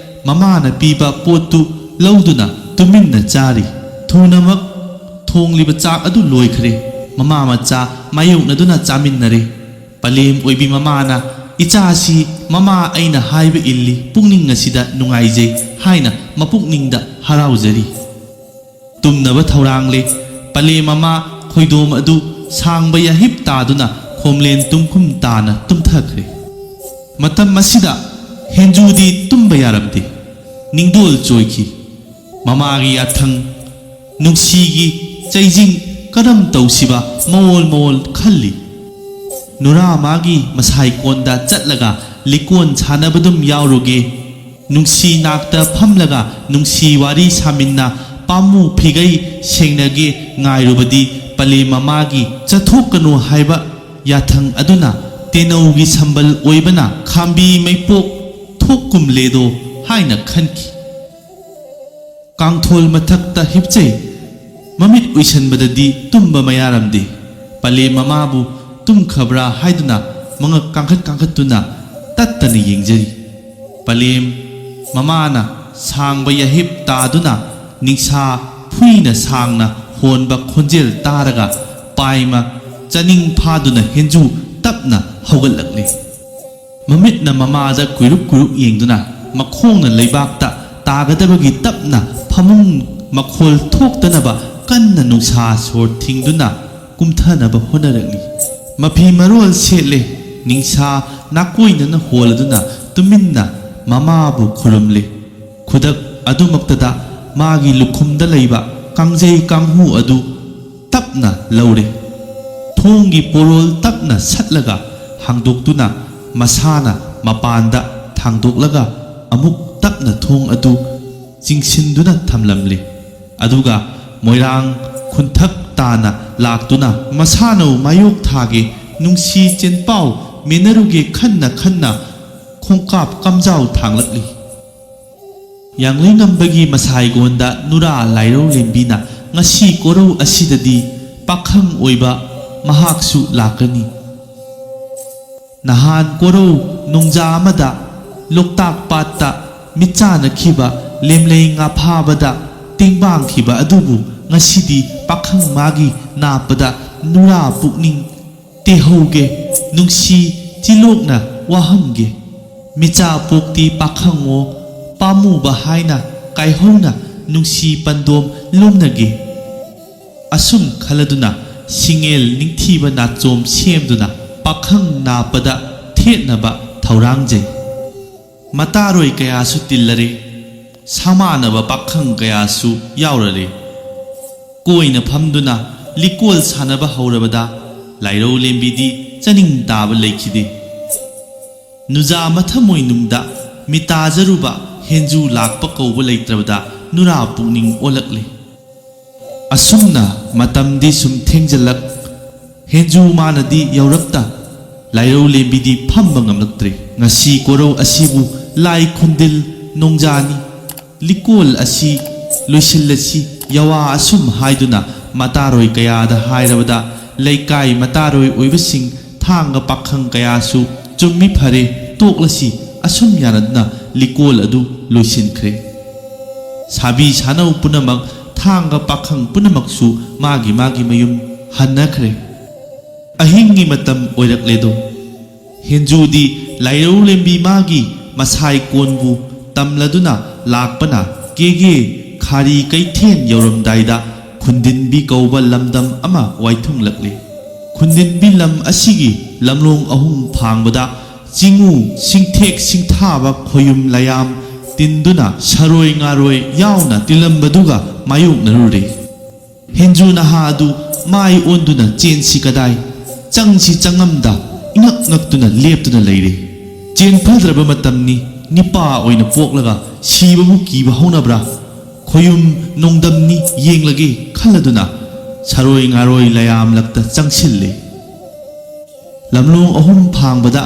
ꯃꯃꯥꯅ ꯄꯤꯕ ꯄꯣꯠꯇꯨ ꯂꯧꯗꯨꯅ ꯇꯨꯃꯤꯟꯅ ꯆꯥꯔꯤ꯫ ꯊꯨꯅꯃꯛ ꯊꯣꯡꯂꯤꯕ ꯆꯥꯛ ꯑꯗꯨ ꯂꯣꯏꯈ꯭ꯔꯦ꯫ ꯃꯃꯥ ꯃꯆꯥ ꯃꯥꯌꯣꯛꯅꯗꯨꯅ ꯆꯥꯃꯤꯟꯅꯔꯦ꯫ ꯄꯂꯦꯝ ꯑꯣꯏꯕꯤ ꯃꯃꯥꯅ, "ꯏꯆꯥꯁꯤ ꯃꯃꯥ ꯑꯩꯅ ꯍꯥꯏꯕ ꯏꯜꯂꯤ, ꯄꯨꯛꯅꯤꯡ ꯑꯁꯤꯗ ꯅꯨꯡꯉꯥꯏꯖꯩ" ꯍꯥꯏꯅ ꯃꯄꯨꯛꯅꯤꯡꯗ ꯍꯔꯥꯎꯖꯔꯤ꯫ ꯇꯨꯝꯅꯕ ꯊꯧꯔꯥꯡꯂꯦ꯫ ꯄꯂꯦꯝ ꯃꯃꯥ ꯈꯣꯏꯗꯣꯝ ꯑꯗꯨ ꯁꯥꯡꯕ ꯌꯥꯍꯤꯞ ꯇꯥꯗꯨꯅ ꯈꯣꯝꯂꯦꯟ ꯇꯨꯝꯈꯨꯝ ꯇꯥꯅ ꯇꯨꯝꯊꯈ꯭ꯔꯦ꯫ ꯃꯇꯝ ꯑꯁꯤꯗ ꯍꯦꯟꯖꯨꯗꯤ ꯇꯨꯝꯕ ꯌꯥꯔꯝꯗꯦ꯫ ꯅꯤꯡꯗꯣꯜ ꯆꯣꯏꯈꯤ꯫ ꯃꯃꯥꯒꯤ ꯌꯥꯊꯪ, ꯅꯨꯡꯁꯤꯒꯤ ꯆꯩꯖꯤꯡ ꯀꯔꯝ ꯇꯧꯁꯤꯕ ꯃꯑꯣꯜ ꯃꯑꯣꯜ ꯈꯜꯂꯤ꯫ ꯅꯨꯔꯥ ꯃꯥꯒꯤ ꯃꯁꯥꯏꯀꯣꯟꯗ ꯆꯠꯂꯒ ꯂꯤꯀꯣꯟ ꯁꯥꯟꯅꯕꯗꯨꯝ ꯌꯥꯎꯔꯨꯒꯦ꯫ ꯅꯨꯡꯁꯤ ꯅꯥꯛꯇ ꯐꯝꯂꯒ ꯅꯨꯡꯁꯤ ꯋꯥꯔꯤ ꯁꯥꯃꯤꯟꯅ ꯄꯥꯝꯃꯨ ꯐꯤꯒꯩ ꯁꯦꯡꯅꯒꯦ ꯉꯥꯏꯔꯨꯕꯗꯤ ꯄꯂꯦꯝ ꯃꯃꯥꯒꯤ ꯆꯠꯊꯣꯛꯀꯅꯨ ꯍꯥꯏꯕ ꯌꯥꯊꯪ ꯑꯗꯨꯅ ꯇꯦꯅꯧꯒꯤ ꯁꯝꯕꯜ ꯑꯣꯏꯕꯅ ꯈꯥꯝꯕꯤ ꯃꯩꯄꯣꯛ ꯊꯣꯛꯀꯨꯝꯂꯦꯗꯣ ꯍꯥꯏꯅ ꯈꯟꯈꯤ꯫ ꯀꯥꯡꯊꯣꯜ ꯃꯊꯛꯇ ꯍꯤꯞꯆꯩ꯫ ꯃꯃꯤꯠ ꯎꯏꯁꯟꯕꯗꯗꯤ ꯇꯨꯝꯕ ꯃꯌꯥꯔꯝꯗꯦ꯫ ꯄꯂꯦꯝ ꯃꯃꯥꯕꯨ ꯇꯨꯝꯈ꯭ꯔꯕ꯭ꯔꯥ ꯍꯥꯏꯗꯨꯅ ꯃꯉꯛ ꯀꯥꯡꯈꯠ ꯀꯥꯡꯈꯠꯇꯨꯅ ꯇꯠꯇꯅ ꯌꯦꯡꯖꯔꯤ꯫ ꯄꯂꯦꯝ ꯃꯃꯥꯅ ꯁꯥꯡꯕ ꯌꯥꯍꯤꯞ ꯇꯥꯗꯨꯅ ꯅꯤꯡꯁꯥ ꯐꯨꯏꯅ ꯁꯥꯡꯅ ꯍꯣꯟꯕ ꯈꯣꯟꯖꯦꯜ ꯇꯥꯔꯒ ꯄꯥꯏꯃ ꯆꯥꯅꯤꯡ ꯐꯥꯗꯨꯅ ꯍꯦꯟꯖꯨ ꯇꯞꯅ ꯍꯧꯒꯠꯂꯛꯂꯤ꯫ ꯃꯃꯤꯠꯅ ꯃꯃꯥꯗ ꯀꯨꯏꯔꯨꯛ ꯀꯨꯏꯔꯨꯛ ꯌꯦꯡꯗꯨꯅ ꯃꯈꯣꯡꯅ ꯂꯩꯕꯥꯛꯇ ꯇꯥꯒꯗꯕꯒꯤ ꯇꯞꯅ ꯐꯃꯨꯡ ꯃꯈꯣꯜ ꯊꯣꯛꯇꯅꯕ ꯀꯟꯅ ꯅꯨꯡꯁꯥ ꯁꯣꯔ ꯊꯤꯡꯗꯨꯅ ꯀꯨꯝꯊꯅꯕ ꯍꯣꯠꯅꯔꯛꯂꯤ꯫ ꯃꯐꯤ ꯃꯔꯣꯜ ꯁꯦꯠꯂꯦ꯫ ꯅꯤꯡꯁꯥ ꯅꯥꯀꯣꯏꯅꯅ ꯍꯣꯜꯂꯗꯨꯅ ꯇꯨꯃꯤꯟꯅ ꯃꯃꯥꯕꯨ ꯈꯨꯔꯨꯝꯂꯦ꯫ ꯈꯨꯗꯛ ꯑꯗꯨꯃꯛꯇꯗ ꯃꯥꯒꯤ ꯂꯨꯈꯨꯝꯗ ꯂꯩꯕ ꯀꯥꯡꯖꯩ ꯀꯥꯡꯍꯨ ꯑꯗꯨ ꯇꯞꯅ ꯂꯧꯔꯦ꯫ ꯊꯣꯡꯒꯤ ꯄꯣꯂꯣꯜ ꯇꯞꯅ ꯁꯠꯂꯒ ꯍꯥꯡꯗꯣꯛꯇꯨꯅ ꯃꯁꯥꯅ ꯃꯄꯥꯟꯗ ꯊꯥꯡꯗꯣꯛꯂꯒ ꯑꯃꯨꯛ ꯇꯞꯅ ꯊꯣꯡ ꯑꯗꯨ ꯆꯤꯡꯁꯤꯟꯗꯨꯅ ꯊꯝꯂꯝꯂꯦ꯫ ꯑꯗꯨꯒ ꯃꯣꯏꯔꯥꯡ ꯈꯨꯟꯊꯛ ꯇꯥꯅ ꯂꯥꯛꯇꯨꯅ ꯃꯁꯥꯅꯧ ꯃꯥꯌꯣꯛ ꯊꯥꯒꯦ, ꯅꯨꯡꯁꯤ ꯆꯦꯟꯄꯥꯎ ꯃꯦꯟꯅꯔꯨꯒꯦ ꯈꯟꯅ ꯈꯟꯅ ꯈꯣꯡꯀꯥꯞ ꯀꯝꯖꯥꯎ ꯊꯥꯡꯂꯛꯂꯤ꯫ ꯌꯥꯡꯂꯩꯉꯝꯕꯒꯤ ꯃꯁꯥꯏꯒꯣꯟꯗ ꯅꯨꯔꯥ ꯂꯥꯏꯔꯧ ꯂꯦꯝꯕꯤꯅ ꯉꯁꯤ ꯀꯣꯔꯧ ꯑꯁꯤꯗꯗꯤ ꯄꯥꯈꯪ ꯑꯣꯏꯕ ꯃꯍꯥꯛꯁꯨ ꯂꯥꯛꯀꯅꯤ꯫ ꯅꯍꯥꯟ ꯀꯣꯔꯧ ꯅꯣꯡꯖꯥ ꯑꯃꯗ ꯂꯣꯛꯇꯥꯛ ꯄꯥꯠꯇ ꯃꯤꯠꯆꯥꯅꯈꯤꯕ ꯂꯦꯝꯂꯩ ꯉꯥ ꯐꯥꯕꯗ ꯇꯦꯡꯕꯥꯡꯈꯤꯕ ꯑꯗꯨꯕꯨ ꯉꯁꯤꯗꯤ ꯄꯥꯈꯪ ꯃꯥꯒꯤ ꯅꯥꯞꯄꯗ ꯅꯨꯔꯥ ꯄꯨꯛꯅꯤꯡ ꯇꯦꯍꯧꯒꯦ, ꯅꯨꯡꯁꯤ ꯆꯤꯂꯣꯛꯅ ꯋꯥꯍꯝꯒꯦ꯫ ꯃꯤꯆꯥ ꯄꯣꯛꯇꯤ ꯄꯥꯈꯪꯉꯣ ꯄꯥꯝꯃꯨꯕ ꯍꯥꯏꯅ ꯀꯥꯏꯍꯧꯅ ꯅꯨꯡꯁꯤ ꯄꯟꯗꯣꯝ ꯂꯨꯝꯅꯒꯦ꯫ ꯑꯁꯨꯝ ꯈꯜꯂꯗꯨꯅ ꯁꯤꯡꯉꯦꯜ ꯅꯤꯡꯊꯤꯕ ꯅꯥꯆꯣꯝ ꯁꯦꯝꯗꯨꯅ ꯄꯥꯈꯪ ꯅꯥꯞꯄꯗ ꯊꯦꯠꯅꯕ ꯊꯧꯔꯥꯡꯖꯩ꯫ ꯃꯇꯥꯔꯣꯏ ꯀꯌꯥꯁꯨ ꯇꯤꯜꯂꯔꯦ, ꯁꯃꯥꯟꯅꯕ ꯄꯥꯈꯪ ꯀꯌꯥꯁꯨ ꯌꯥꯎꯔꯔꯦ꯫ ꯀꯣꯏꯅ ꯐꯝꯗꯨꯅ ꯂꯤꯀꯣꯜ ꯁꯥꯟꯅꯕ ꯍꯧꯔꯕꯗ ꯂꯥꯏꯔꯧ ꯂꯦꯝꯕꯤꯗꯤ ꯆꯥꯅꯤꯡ ꯇꯥꯕ ꯂꯩꯈꯤꯗꯦ꯫ ꯅꯨꯖꯥ ꯃꯊꯃꯣꯏꯅꯨꯡꯗ ꯃꯤꯇꯥꯖꯔꯨꯕ ꯍꯦꯟꯖꯨ ꯂꯥꯛꯄ ꯀꯧꯕ ꯂꯩꯇ꯭ꯔꯕꯗ ꯅꯨꯔꯥ ꯄꯨꯛꯅꯤꯡ ꯑꯣꯜꯂꯛꯂꯦ꯫ ꯑꯁꯨꯝꯅ ꯃꯇꯝꯗꯤ ꯁꯨꯝ ꯊꯦꯡꯖꯤꯜꯂꯛ, ꯍꯦꯟꯖꯨ ꯃꯥꯅꯗꯤ ꯌꯧꯔꯛꯇ, ꯂꯥꯏꯔꯧ ꯂꯦꯝꯕꯤꯗꯤ ꯐꯝꯕ ꯉꯝꯂꯛꯇ꯭ꯔꯦ꯫ ꯉꯁꯤ ꯀꯣꯔꯧ ꯑꯁꯤꯕꯨ ꯂꯥꯏ ꯈꯨꯟꯗꯤꯜ ꯅꯣꯡꯖꯥꯅꯤ, ꯂꯤꯀꯣꯜ ꯑꯁꯤ ꯂꯣꯏꯁꯤꯜꯂꯁꯤ, ꯌꯥꯋꯥ ꯑꯁꯨꯝ ꯍꯥꯏꯗꯨꯅ ꯃꯇꯥꯔꯣꯏ ꯀꯌꯥꯗ ꯍꯥꯏꯔꯕꯗ ꯂꯩꯀꯥꯏ ꯃꯇꯥꯔꯣꯏ ꯑꯣꯏꯕꯁꯤꯡ ꯊꯥꯡꯒ ꯄꯥꯈꯪ ꯀꯌꯥꯁꯨ "ꯆꯨꯝꯃꯤ, ꯐꯔꯦ, ꯇꯣꯛꯂꯁꯤ" ꯑꯁꯨꯝ ꯌꯥꯅꯗꯨꯅ ꯂꯤꯀꯣꯜ ꯑꯗꯨ ꯂꯣꯏꯁꯤꯟꯈ꯭ꯔꯦ꯫ ꯁꯥꯕꯤ ꯁꯥꯅꯧ ꯄꯨꯝꯅꯃꯛ, ꯊꯥꯡꯒ ꯄꯥꯈꯪ ꯄꯨꯝꯅꯃꯛꯁꯨ ꯃꯥꯒꯤ ꯃꯥꯒꯤ ꯃꯌꯨꯝ ꯍꯟꯅꯈ꯭ꯔꯦ꯫ ꯑꯍꯤꯡꯒꯤ ꯃꯇꯝ ꯑꯣꯏꯔꯛꯂꯦꯗꯣ꯫ ꯍꯦꯟꯖꯨꯗꯤ ꯂꯥꯏꯔꯧ ꯂꯦꯝꯕꯤ ꯃꯥꯒꯤ ꯃꯁꯥꯏ ꯀꯣꯟꯕꯨ ꯇꯝꯂꯗꯨꯅ ꯂꯥꯛꯄꯅ ꯀꯦꯒꯦ ꯈꯥꯔꯤ ꯀꯩꯊꯦꯟ ꯌꯧꯔꯝꯗꯥꯏꯗ ꯈꯨꯟꯗꯤꯟꯕꯤ ꯀꯧꯕ ꯂꯝꯗꯝ ꯑꯃ ꯋꯥꯏꯊꯨꯡꯂꯛꯂꯤ꯫ ꯈꯨꯟꯗꯤꯟꯕꯤ ꯂꯝ ꯑꯁꯤꯒꯤ ꯂꯝꯂꯣꯡ ꯑꯍꯨꯝ ꯐꯥꯡꯕꯗ ꯆꯤꯡꯉꯨ ꯁꯤꯡꯊꯦꯛ ꯁꯤꯡꯊꯥꯕ ꯈꯣꯌꯨꯝ ꯂꯌꯥꯝ ꯇꯤꯟꯗꯨꯅ ꯁꯔꯣꯏ ꯉꯥꯔꯣꯏ ꯌꯥꯎꯅ ꯇꯤꯜꯂꯝꯕꯗꯨꯒ ꯃꯥꯌꯣꯛꯅꯔꯨꯔꯦ꯫ ꯍꯦꯟꯖꯨ ꯅꯍꯥ ꯑꯗꯨ ꯃꯥꯏ ꯑꯣꯟꯗꯨꯅ ꯆꯦꯟꯁꯤ ꯀꯗꯥꯏ, ꯆꯪꯁꯤ ꯆꯪꯉꯝꯗ ꯏꯉꯛ ꯉꯛꯇꯨꯅ ꯂꯦꯞꯇꯨꯅ ꯂꯩꯔꯦ꯫ ꯆꯦꯟꯐꯗ꯭ꯔꯕ ꯃꯇꯝꯅꯤ, ꯅꯤꯄꯥ ꯑꯣꯏꯅ ꯄꯣꯛꯂꯒ ꯁꯤꯕꯕꯨ ꯀꯤꯕ ꯍꯧꯅꯕ꯭ꯔꯥ? ꯈꯣꯌꯨꯝ ꯅꯣꯡꯗꯝꯅꯤ, ꯌꯦꯡꯂꯒꯦ ꯈꯜꯂꯗꯨꯅ ꯁꯔꯣꯏ ꯉꯥꯔꯣꯏ ꯂꯌꯥꯝꯂꯛꯇ ꯆꯪꯁꯤꯜꯂꯦ꯫ ꯂꯝꯂꯣꯡ ꯑꯍꯨꯝ ꯐꯥꯡꯕꯗ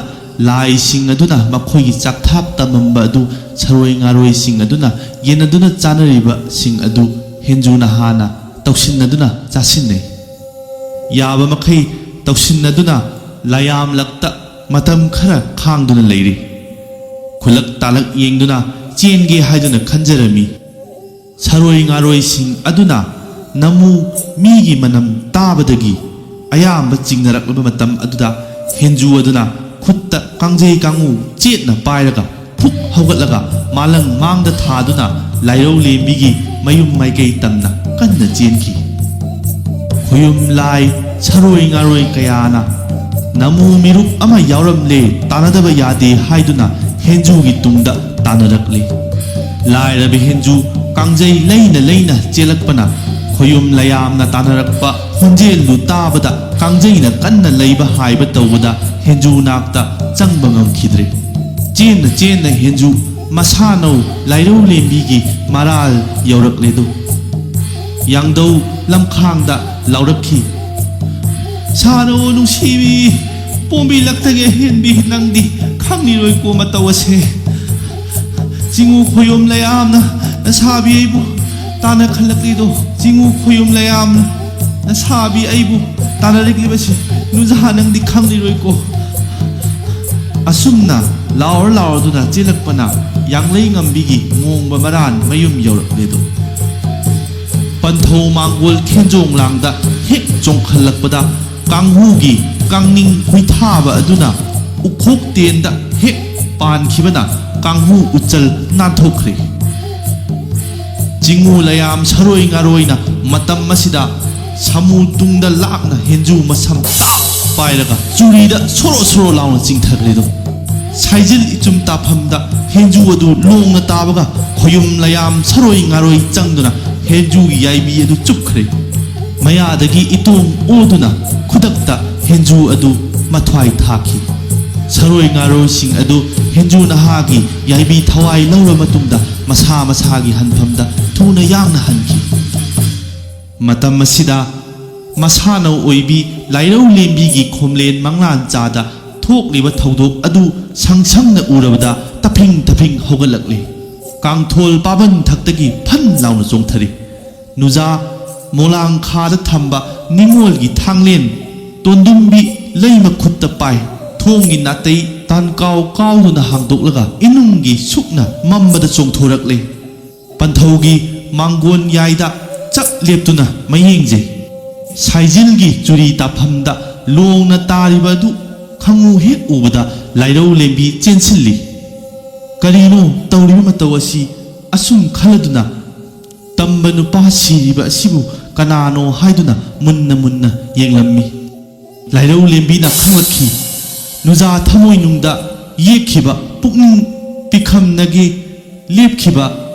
ꯂꯥꯏꯁꯤꯡ ꯑꯗꯨꯅ ꯃꯈꯣꯏꯒꯤ ꯆꯥꯛꯊꯥꯛ ꯇꯝꯃꯝꯕ ꯑꯗꯨ ꯁꯔꯣꯏ ꯉꯥꯔꯣꯏꯁꯤꯡ ꯑꯗꯨꯅ ꯌꯦꯟꯅꯗꯨꯅ ꯆꯥꯅꯔꯤꯕꯁꯤꯡ ꯑꯗꯨ ꯍꯦꯟꯖꯨ ꯅꯍꯥꯅ ꯇꯧꯁꯤꯟꯅꯗꯨꯅ ꯆꯥꯁꯤꯟꯅꯩ꯫ ꯌꯥꯕ ꯃꯈꯩ ꯇꯧꯁꯤꯟꯅꯗꯨꯅ ꯂꯌꯥꯝꯂꯛꯇ ꯃꯇꯝ ꯈꯔ ꯈꯥꯡꯗꯨꯅ ꯂꯩꯔꯤ꯫ ꯈꯨꯂꯛ ꯇꯥꯂꯛ ꯌꯦꯡꯗꯨꯅ ꯆꯦꯟꯒꯦ ꯍꯥꯏꯗꯨꯅ ꯈꯟꯖꯔꯝꯃꯤ꯫ ꯁꯔꯣꯏ ꯉꯥꯔꯣꯏꯁꯤꯡ ꯑꯗꯨꯅ ꯅꯃꯨ ꯃꯤꯒꯤ ꯃꯅꯝ ꯇꯥꯕꯗꯒꯤ ꯑꯌꯥꯝꯕ ꯆꯤꯡꯅꯔꯛꯂꯕ ꯃꯇꯝ ꯑꯗꯨꯗ ꯍꯦꯟꯖꯨ ꯑꯗꯨꯅ ꯈꯨꯠꯇ ꯀꯥꯡꯖꯩ ꯀꯥꯡꯉꯨ ꯆꯦꯠꯅ ꯄꯥꯏꯔꯒ ꯐꯨꯛ ꯍꯧꯒꯠꯂꯒ ꯃꯥꯂꯪ ꯃꯥꯡꯗ ꯊꯥꯗꯨꯅ ꯂꯥꯏꯔꯧ ꯂꯦꯝꯕꯤꯒꯤ ꯃꯌꯨꯝ ꯃꯥꯏꯀꯩ ꯇꯝꯅ ꯀꯟꯅ ꯆꯦꯟꯈꯤ꯫ ꯈꯨꯌꯨꯝ ꯂꯥꯏ ꯁꯔꯣꯏ ꯉꯥꯔꯣꯏ ꯀꯌꯥꯅ ꯅꯃꯨ ꯃꯤꯔꯨꯞ ꯑꯃ ꯌꯥꯎꯔꯝꯂꯦ, ꯇꯥꯟꯅꯗꯕ ꯌꯥꯗꯦ ꯍꯥꯏꯗꯨꯅ ꯍꯦꯟꯖꯨꯒꯤ ꯇꯨꯡꯗ ꯇꯥꯟꯅꯔꯛꯂꯤ꯫ ꯂꯥꯏꯔꯕ ꯍꯦꯟꯖꯨ ꯀꯥꯡꯖꯩ ꯂꯩꯅ ꯂꯩꯅ ꯆꯦꯜꯂꯛꯄꯅ ꯈꯣꯌꯨꯝ ꯂꯌꯥꯝꯅ ꯇꯥꯟꯅꯔꯛꯄ ꯈꯣꯟꯖꯦꯜꯗꯨ ꯇꯥꯕꯗ ꯀꯥꯡꯖꯩꯅ ꯀꯟꯅ ꯂꯩꯕ ꯍꯥꯏꯕ ꯇꯧꯕꯗ ꯍꯦꯟꯖꯨ ꯅꯥꯛꯇ ꯆꯪꯕ ꯉꯝꯈꯤꯗ꯭ꯔꯦ꯫ ꯆꯦꯟꯅ ꯆꯦꯟꯅ ꯍꯦꯟꯖꯨ ꯃꯁꯥꯅꯧ ꯂꯥꯏꯔꯧ ꯂꯦꯝꯕꯤꯒꯤ ꯃꯔꯥꯜ ꯌꯧꯔꯛꯂꯦꯗꯣ꯫ ꯌꯥꯡꯗꯧ ꯂꯝꯈꯥꯡꯗ ꯂꯥꯎꯔꯛꯈꯤ, "ꯁꯥꯅꯧ ꯅꯨꯡꯁꯤꯕꯤ, ꯄꯣꯝꯕꯤ ꯂꯛꯇꯒꯤ ꯑꯍꯦꯟꯕꯤ ꯅꯪꯗꯤ ꯈꯪꯂꯤꯔꯣꯏꯀꯣ ꯃꯇꯧ ꯑꯁꯦ꯫ ꯆꯤꯡꯉꯨ ꯈꯣꯌꯨꯝ ꯂꯌꯥꯝꯅ ꯅꯁꯥꯕꯤ ꯑꯩꯕꯨ ꯇꯥꯟꯅ ꯈꯜꯂꯛꯂꯤꯗꯣ, ꯆꯤꯡꯉꯨ ꯈꯣꯌꯨꯝ ꯂꯌꯥꯝꯅ ꯅꯁꯥꯕꯤ ꯑꯩꯕꯨ ꯇꯥꯟꯅꯔꯛꯂꯤꯕꯁꯤ ꯅꯨꯡꯖꯥ ꯅꯪꯗꯤ ꯈꯪꯂꯤꯔꯣꯏꯀꯣ꯫ ꯑꯁꯨꯝꯅ ꯂꯥꯎꯔ ꯂꯥꯎꯔꯗꯨꯅ ꯆꯦꯜꯂꯛꯄꯅ ꯌꯥꯡꯂꯩ ꯉꯝꯕꯤꯒꯤ ꯃꯣꯡꯕ ꯃꯔꯥꯟ ꯃꯌꯨꯝ ꯌꯧꯔꯛꯂꯦꯗꯣ꯫ ꯄꯟꯊꯧ ꯃꯥꯡꯒꯣꯜ ꯈꯦꯟꯖꯣꯡ ꯂꯥꯡꯗ ꯍꯦꯛ ꯆꯣꯡꯈꯠꯂꯛꯄꯗ ꯀꯥꯡꯍꯨꯒꯤ ꯀꯥꯡꯅꯤꯡ ꯍꯨꯏꯊꯥꯕ ꯑꯗꯨꯅ ꯎꯈꯣꯛ ꯇꯦꯟꯗ ꯍꯦꯛ ꯄꯥꯟꯈꯤꯕꯅ ꯀꯥꯡꯍꯨ ꯎꯆꯜ ꯅꯥꯟꯊꯣꯛꯈ꯭ꯔꯦ꯫ ꯆꯤꯡꯉꯨ ꯂꯌꯥꯝ ꯁꯔꯣꯏ ꯉꯥꯔꯣꯏꯅ ꯃꯇꯝ ꯑꯁꯤꯗ ꯁꯥꯃꯨ ꯇꯨꯡꯗ ꯂꯥꯛꯅ ꯍꯦꯟꯖꯨ ꯃꯁꯝ ꯇꯥꯞ ꯄꯥꯏꯔꯒ ꯆꯨꯔꯤꯗ ꯁꯣꯔꯣ ꯁꯣꯔꯣ ꯂꯥꯎꯅ ꯆꯤꯡꯊꯈ꯭ꯔꯦꯗꯣ꯫ ꯁꯥꯏꯖꯤꯜ ꯏꯆꯨꯝ ꯇꯥꯐꯝꯗ ꯍꯦꯟꯖꯨ ꯑꯗꯨ ꯂꯣꯡꯅ ꯇꯥꯕꯒ ꯈꯣꯌꯨꯝ ꯂꯌꯥꯝ ꯁꯔꯣꯏ ꯉꯥꯔꯣꯏ ꯆꯪꯗꯨꯅ ꯍꯦꯟꯖꯨꯒꯤ ꯌꯥꯏꯕꯤ ꯑꯗꯨ ꯆꯨꯞꯈ꯭ꯔꯦ꯫ ꯃꯌꯥꯗꯒꯤ ꯏꯇꯣꯡ ꯑꯣꯗꯨꯅ ꯈꯨꯗꯛꯇ ꯍꯦꯟꯖꯨ ꯑꯗꯨ ꯃꯊ꯭ꯋꯥꯏ ꯊꯥꯈꯤ꯫ ꯁꯔꯣꯏ ꯉꯥꯔꯣꯏꯁꯤꯡ ꯑꯗꯨ ꯍꯦꯟꯖꯨ ꯅꯍꯥꯒꯤ ꯌꯥꯏꯕꯤ ꯊꯋꯥꯏ ꯂꯧꯔ ꯃꯇꯨꯡꯗ ꯃꯁꯥ ꯃꯁꯥꯒꯤ ꯍꯟꯐꯝꯗ ꯊꯨꯅ ꯌꯥꯡꯅ ꯍꯟꯈꯤ꯫ ꯃꯇꯝ ꯑꯁꯤꯗ ꯃꯁꯥꯅꯧ ꯑꯣꯏꯕꯤ ꯂꯥꯏꯔꯧ ꯂꯦꯝꯕꯤꯒꯤ ꯈꯣꯝꯂꯦꯟ ꯃꯪꯂꯥꯟ ꯆꯥꯗ ꯊꯣꯛꯂꯤꯕ ꯊꯧꯗꯣꯛ ꯑꯗꯨ ꯁꯪ ꯁꯪꯅ ꯎꯔꯕꯗ ꯇꯞꯐꯤꯡ ꯇꯞꯐꯤꯡ ꯍꯧꯒꯠꯂꯛꯂꯦ꯫ ꯀꯥꯡꯊꯣꯜ ꯄꯥꯕꯟ ꯊꯛꯇꯒꯤ ꯐꯟ ꯂꯥꯎꯅ ꯆꯣꯡꯊꯔꯤ꯫ ꯅꯨꯖꯥ ꯃꯣꯂꯥꯡꯈꯥꯗ ꯊꯝꯕ ꯅꯤꯉꯣꯜꯒꯤ ꯊꯥꯡꯂꯦꯟ ꯇꯣꯟꯗꯨꯝꯕꯤ ꯂꯩ ꯃꯈꯨꯠꯇ ꯄꯥꯏ꯫ ꯊꯣꯡꯒꯤ ꯅꯥꯇꯩ ꯇꯥꯟꯀꯥꯎ ꯀꯥꯎꯗꯨꯅ ꯍꯥꯡꯗꯣꯛꯂꯒ ꯏꯅꯨꯡꯒꯤ ꯁꯨꯛꯅ ꯃꯝꯕꯗ ꯆꯣꯡꯊꯣꯔꯛꯂꯦ꯫ ꯄꯟꯊꯧꯒꯤ ꯃꯥꯡꯒꯣꯟ ꯌꯥꯏꯗ ꯆꯞ ꯂꯦꯞꯇꯨꯅ ꯃꯌꯦꯡꯖꯩ꯫ ꯁꯥꯏꯖꯤꯜꯒꯤ ꯆꯨꯔꯤ ꯇꯥꯐꯝꯗ ꯂꯣꯡꯅ ꯇꯥꯔꯤꯕ ꯑꯗꯨ ꯈꯪꯉꯨ ꯍꯦꯛ ꯎꯕꯗ ꯂꯥꯏꯔꯧ ꯂꯦꯝꯕꯤ ꯆꯦꯟꯁꯤꯜꯂꯤ꯫ ꯀꯔꯤꯅꯣ ꯇꯧꯔꯤꯕ ꯃꯇꯧ ꯑꯁꯤ? ꯑꯁꯨꯝ ꯈꯜꯂꯗꯨꯅ ꯇꯝꯕ ꯅꯨꯄꯥ ꯁꯤꯔꯤꯕ ꯑꯁꯤꯕꯨ ꯀꯅꯥꯅꯣ ꯍꯥꯏꯗꯨꯅ ꯃꯨꯟꯅ ꯃꯨꯟꯅ ꯌꯦꯡꯂꯝꯃꯤ꯫ ꯂꯥꯏꯔꯧ ꯂꯦꯝꯕꯤꯅ ꯈꯪꯂꯛꯈꯤ꯫ ꯅꯨꯖꯥ ꯊꯃꯣꯏꯅꯨꯡꯗ ꯌꯦꯛꯈꯤꯕ ꯄꯨꯛꯅꯤꯡ ꯄꯤꯈꯝꯅꯒꯤ ꯂꯦꯞꯈꯤꯕ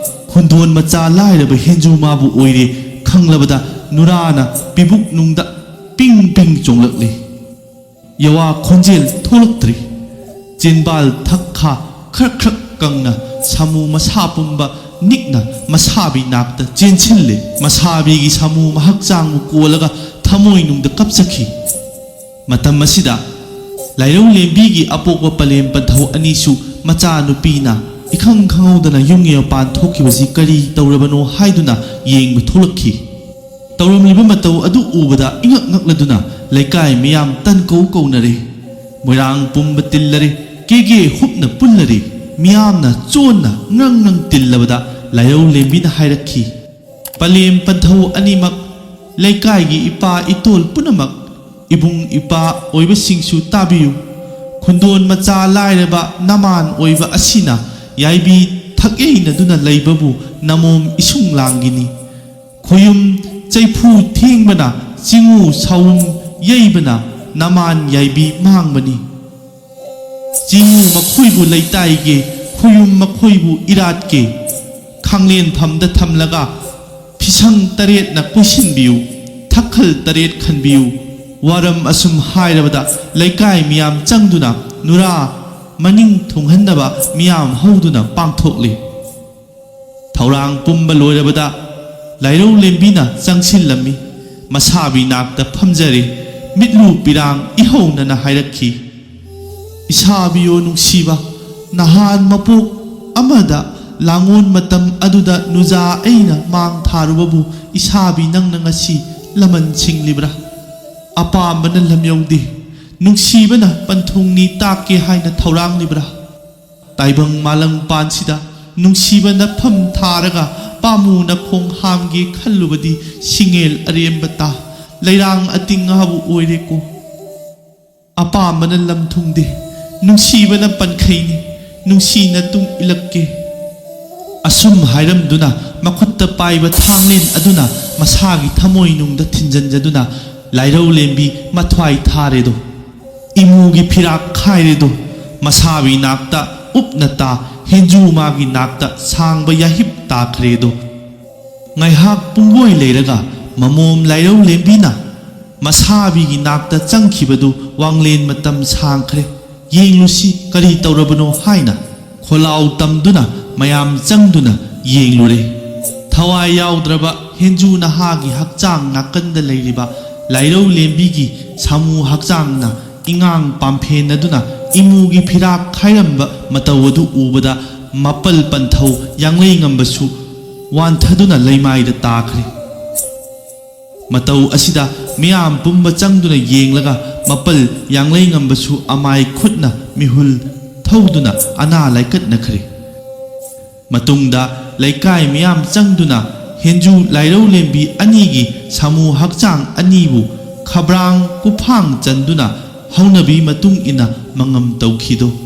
ꯈꯨꯟꯗꯣꯟ ꯃꯆꯥ ꯂꯥꯏꯔꯕ ꯍꯦꯟꯖꯨ ꯃꯥꯕꯨ ꯑꯣꯏꯔꯦ ꯈꯪꯂꯕꯗ ꯅꯨꯔꯥꯅ ꯄꯤꯕꯨꯛꯅꯨꯡꯗ ꯄꯤꯡ ꯄꯤꯡ ꯆꯣꯡꯂꯛꯂꯤ꯫ ꯌꯋꯥ ꯈꯣꯟꯖꯦꯜ ꯊꯣꯛꯂꯛꯇ꯭ꯔꯤ꯫ ꯆꯤꯟꯕꯥꯜ ꯊꯛꯈꯥ ꯈ꯭ꯔꯛ ꯈ꯭ꯔꯛ ꯀꯪꯅ ꯁꯥꯃꯨ ꯃꯁꯥ ꯄꯨꯝꯕ ꯅꯤꯛꯅ ꯃꯁꯥꯕꯤ ꯅꯥꯛꯇ ꯆꯦꯟꯁꯤꯜꯂꯦ꯫ ꯃꯁꯥꯕꯤꯒꯤ ꯁꯥꯃꯨ ꯃꯍꯛꯆꯥꯡꯕꯨ ꯀꯣꯜꯂꯒ ꯊꯃꯣꯏꯅꯨꯡꯗ ꯀꯞꯆꯈꯤ꯫ ꯃꯇꯝ ꯑꯁꯤꯗ ꯂꯥꯏꯔꯧ ꯂꯦꯝꯕꯤꯒꯤ ꯑꯄꯣꯛꯄ ꯄꯂꯦꯝ ꯄꯟꯊꯧ ꯑꯅꯤꯁꯨ ꯃꯆꯥꯅꯨꯄꯤꯅ ꯏꯈꯪ ꯈꯪꯍꯧꯗꯅ ꯌꯨꯝꯒꯤ ꯃꯄꯥꯟ ꯊꯣꯛꯈꯤꯕꯁꯤ ꯀꯔꯤ ꯇꯧꯔꯕꯅꯣ ꯍꯥꯏꯗꯨꯅ ꯌꯦꯡꯕ ꯊꯣꯛꯂꯛꯈꯤ꯫ ꯇꯧꯔꯝꯂꯤꯕ ꯃꯇꯧ ꯑꯗꯨ ꯎꯕꯗ ꯏꯉꯛ ꯉꯛꯂꯗꯨꯅ ꯂꯩꯀꯥꯏ ꯃꯤꯌꯥꯝ ꯇꯟ ꯀꯧ ꯀꯧꯅꯔꯦ꯫ ꯃꯣꯏꯔꯥꯡ ꯄꯨꯝꯕ ꯇꯤꯜꯂꯔꯦ, ꯀꯦꯒꯦ ꯍꯨꯞꯅ ꯄꯨꯜꯂꯔꯦ, ꯃꯤꯌꯥꯝꯅ ꯆꯣꯟꯅ ꯉ꯭ꯔꯪ ꯉ꯭ꯔꯪ ꯇꯤꯜꯂꯕꯗ ꯂꯥꯏꯔꯧ ꯂꯦꯝꯕꯤꯅ ꯍꯥꯏꯔꯛꯈꯤ, "ꯄꯂꯦꯝ ꯄꯟꯊꯧ ꯑꯅꯤꯃꯛ, ꯂꯩꯀꯥꯏꯒꯤ ꯏꯄꯥ ꯏꯇꯣꯜ ꯄꯨꯝꯅꯃꯛ, ꯏꯕꯨꯡ ꯏꯄꯥ ꯑꯣꯏꯕꯁꯤꯡꯁꯨ ꯇꯥꯕꯤꯌꯨ꯫ ꯈꯨꯟꯗꯣꯟ ꯃꯆꯥ ꯂꯥꯏꯔꯕ ꯅꯃꯥꯟ ꯑꯣꯏꯕ ꯑꯁꯤꯅ ꯌꯥꯏꯕꯤ ꯊꯛꯌꯩꯅꯗꯨꯅ ꯂꯩꯕꯕꯨ ꯅꯃꯣꯝ ꯏꯁꯨꯡ ꯂꯥꯡꯒꯤꯅꯤ꯫ ꯈꯣꯌꯨꯝ ꯆꯩꯐꯨ ꯊꯦꯡꯕꯅ, ꯆꯤꯡꯉꯨ ꯁꯥꯎꯝ ꯌꯩꯕꯅ ꯅꯃꯥꯟ ꯌꯥꯏꯕꯤ ꯃꯥꯡꯕꯅꯤ꯫ ꯆꯤꯡꯉꯨ ꯃꯈꯣꯏꯕꯨ ꯂꯩꯇꯥꯏꯒꯦ, ꯈꯣꯌꯨꯝ ꯃꯈꯣꯏꯕꯨ ꯏꯔꯥꯠꯀꯦ꯫ ꯈꯥꯡꯂꯦꯟꯐꯝꯗ ꯊꯝꯂꯒ ꯐꯤꯁꯪ ꯇꯔꯦꯠꯅ ꯀꯣꯏꯁꯤꯟꯕꯤꯌꯨ, ꯊꯛꯈꯜ ꯇꯔꯦꯠ ꯈꯟꯕꯤꯌꯨ"꯫ ꯋꯥꯔꯝ ꯑꯁꯨꯝ ꯍꯥꯏꯔꯕꯗ ꯂꯩꯀꯥꯏ ꯃꯤꯌꯥꯝ ꯆꯪꯗꯨꯅ ꯅꯨꯔꯥ ꯃꯅꯤꯡ ꯊꯨꯡꯍꯟꯅꯕ ꯃꯤꯌꯥꯝ ꯍꯧꯗꯨꯅ ꯄꯥꯡꯊꯣꯛꯂꯤ꯫ ꯊꯧꯔꯥꯡ ꯄꯨꯝꯕ ꯂꯣꯏꯔꯕꯗ ꯂꯥꯏꯔꯧ ꯂꯦꯝꯕꯤꯅ ꯆꯪꯁꯤꯜꯂꯝꯃꯤ꯫ ꯃꯁꯥꯕꯤ ꯅꯥꯛꯇ ꯐꯝꯖꯔꯦ꯫ ꯃꯤꯠꯂꯨ ꯄꯤꯔꯥꯡ ꯏꯍꯧꯅꯅ ꯍꯥꯏꯔꯛꯈꯤ, "ꯏꯁꯥꯕꯤꯌꯣ ꯅꯨꯡꯁꯤꯕ, ꯅꯍꯥꯟ ꯃꯄꯣꯛ ꯑꯃꯗ ꯂꯥꯡꯉꯣꯟ ꯃꯇꯝ ꯑꯗꯨꯗ ꯅꯨꯖꯥ ꯑꯩꯅ ꯃꯥꯡ ꯊꯥꯔꯨꯕꯕꯨ ꯏꯁꯥꯕꯤ ꯅꯪꯅ ꯉꯁꯤ ꯂꯃꯟ ꯁꯤꯡꯂꯤꯕ꯭ꯔꯥ? ꯑꯄꯥꯝꯕꯅ ꯂꯝ ꯌꯧꯗꯦ, ꯅꯨꯡꯁꯤꯕꯅ ꯄꯟꯊꯨꯡꯅꯤ ꯇꯥꯛꯀꯦ ꯍꯥꯏꯅ ꯊꯧꯔꯥꯡꯂꯤꯕ꯭ꯔꯥ?" ꯇꯥꯏꯕꯪ ꯃꯥꯂꯪ ꯄꯥꯟꯁꯤꯗ ꯅꯨꯡꯁꯤꯕ ꯅꯐꯝ ꯊꯥꯔꯒ ꯄꯥꯝꯃꯨꯅ ꯈꯣꯡ ꯍꯥꯝꯒꯦ ꯈꯜꯂꯨꯕꯗꯤ ꯁꯤꯡꯉꯦꯜ ꯑꯔꯦꯝꯕ ꯇꯥ, ꯂꯩꯔꯥꯡ ꯑꯇꯤꯡ ꯉꯥꯕꯨ ꯑꯣꯏꯔꯦꯀꯣ꯫ ꯑꯄꯥꯝꯕꯅ ꯂꯝ ꯊꯨꯡꯗꯦ, ꯅꯨꯡꯁꯤꯕꯅ ꯄꯟꯈꯩꯅꯤ, ꯅꯨꯡꯁꯤꯅ ꯇꯨꯡ ꯏꯜꯂꯛꯀꯦ꯫ ꯑꯁꯨꯝ ꯍꯥꯏꯔꯝꯗꯨꯅ ꯃꯈꯨꯠꯇ ꯄꯥꯏꯕ ꯊꯥꯡꯂꯦꯟ ꯑꯗꯨꯅ ꯃꯁꯥꯒꯤ ꯊꯃꯣꯏꯅꯨꯡꯗ ꯊꯤꯟꯖꯟꯖꯗꯨꯅ ꯂꯥꯏꯔꯧ ꯂꯦꯝꯕꯤ ꯃꯊ꯭ꯋꯥꯏ ꯊꯥꯔꯦꯗꯣ꯫ ꯏꯃꯨꯒꯤ ꯐꯤꯔꯥꯛ ꯈꯥꯏꯔꯦꯗꯣ꯫ ꯃꯁꯥꯕꯤ ꯅꯥꯛꯇ ꯎꯞꯅ ꯇꯥ, ꯍꯦꯟꯖꯨ ꯃꯥꯒꯤ ꯅꯥꯛꯇ ꯁꯥꯡꯕ ꯌꯥꯍꯤꯞ ꯇꯥꯈ꯭ꯔꯦꯗꯣ꯫ ꯉꯥꯏꯍꯥꯛ ꯄꯨꯡꯂꯣꯏ ꯂꯩꯔꯒ ꯃꯃꯣꯝ ꯂꯥꯏꯔꯧ ꯂꯦꯝꯕꯤꯅ ꯃꯁꯥꯕꯤꯒꯤ ꯅꯥꯛꯇ ꯆꯪꯈꯤꯕꯗꯨ ꯋꯥꯡꯂꯦꯟ ꯃꯇꯝ ꯁꯥꯡꯈ꯭ꯔꯦ꯫ ꯌꯦꯡꯂꯨꯁꯤ ꯀꯔꯤ ꯇꯧꯔꯕꯅꯣ ꯍꯥꯏꯅ ꯈꯣꯜꯂꯥꯎ ꯇꯝꯗꯨꯅ ꯃꯌꯥꯝ ꯆꯪꯗꯨꯅ ꯌꯦꯡꯂꯨꯔꯦ꯫ ꯊꯋꯥꯏ ꯌꯥꯎꯗ꯭ꯔꯕ ꯍꯦꯟꯖꯨ ꯅꯍꯥꯒꯤ ꯍꯛꯆꯥꯡ ꯅꯥꯀꯟꯗ ꯂꯩꯔꯤꯕ ꯂꯥꯏꯔꯧ ꯂꯦꯝꯕꯤꯒꯤ ꯁꯥꯃꯨ ꯍꯛꯆꯥꯡꯅ ꯏꯉꯥꯡ ꯄꯥꯝꯐꯦꯟꯅꯗꯨꯅ ꯏꯃꯨꯒꯤ ꯐꯤꯔꯥꯛ ꯈꯥꯏꯔꯝꯕ ꯃꯇꯧ ꯑꯗꯨ ꯎꯕꯗ ꯃꯄꯜ ꯄꯟꯊꯧ ꯌꯥꯡꯂꯩ ꯉꯝꯕꯁꯨ ꯋꯥꯟꯊꯗꯨꯅ ꯂꯩꯃꯥꯏꯗ ꯇꯥꯈ꯭ꯔꯦ꯫ ꯃꯇꯧ ꯑꯁꯤꯗ ꯃꯤꯌꯥꯝ ꯄꯨꯝꯕ ꯆꯪꯗꯨꯅ ꯌꯦꯡꯂꯒ ꯃꯄꯜ ꯌꯥꯡꯂꯩꯉꯝꯕꯁꯨ ꯑꯃꯥꯏ ꯈꯨꯠꯅ ꯃꯤꯍꯨꯜ ꯊꯧꯗꯨꯅ ꯑꯅꯥ ꯂꯥꯏꯀꯠꯅꯈ꯭ꯔꯦ꯫ ꯃꯇꯨꯡꯗ ꯂꯩꯀꯥꯏ ꯃꯤꯌꯥꯝ ꯆꯪꯗꯨꯅ ꯍꯦꯟꯖꯨ ꯂꯥꯏꯔꯧꯂꯦꯝꯕꯤ ꯑꯅꯤꯒꯤ ꯁꯥꯃꯨ ꯍꯛꯆꯥꯡ ꯑꯅꯤꯕꯨ ꯈꯕ꯭ꯔꯥꯡ ꯀꯨꯐꯥꯡ ꯆꯟꯗꯨꯅ ꯍꯧꯅꯕꯤ ꯃꯇꯨꯡ ꯏꯟꯅ ꯃꯉꯝ ꯇꯧꯈꯤꯗꯣ꯫